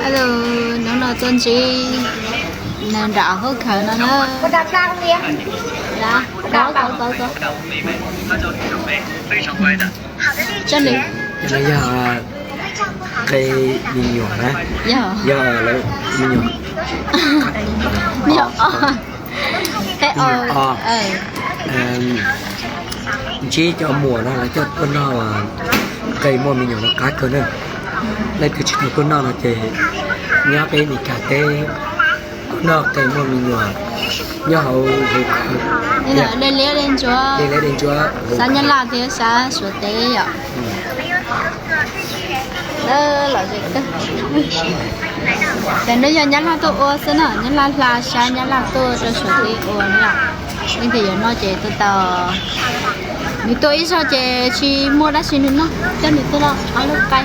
Hello, hnub no tuaj ntsib nws nram hauv khawv no na. Coj nws. Yog qe me nyuam na. Yog, yog lawv me nyuam. Qe o. Ntsib cov muam no lawv coj tuaj noj qe muaj me nyuam no qab kawg na. Leej twg tsis tau tuaj noj no ces nyob peb Meskas teb tuaj noj qe muaj me nyuam nyob hauv hauv khawv. Dej liab dej ntsuab, dej liab dej ntsuab, xab Nyab Laj thiab xab Suav teb yom. Lawv lom zem kawg. Ces no yog Nyab Laj tuaj ua xwb na, Nyab Laj hla xab Nyab Laj tuaj rau Suav teb ua na. Leej twg yuav noj ces tuaj tau. Nws tua ib zaug ces tsis muaj dab tsi nws noj, coj nws tuaj noj ob lub qe.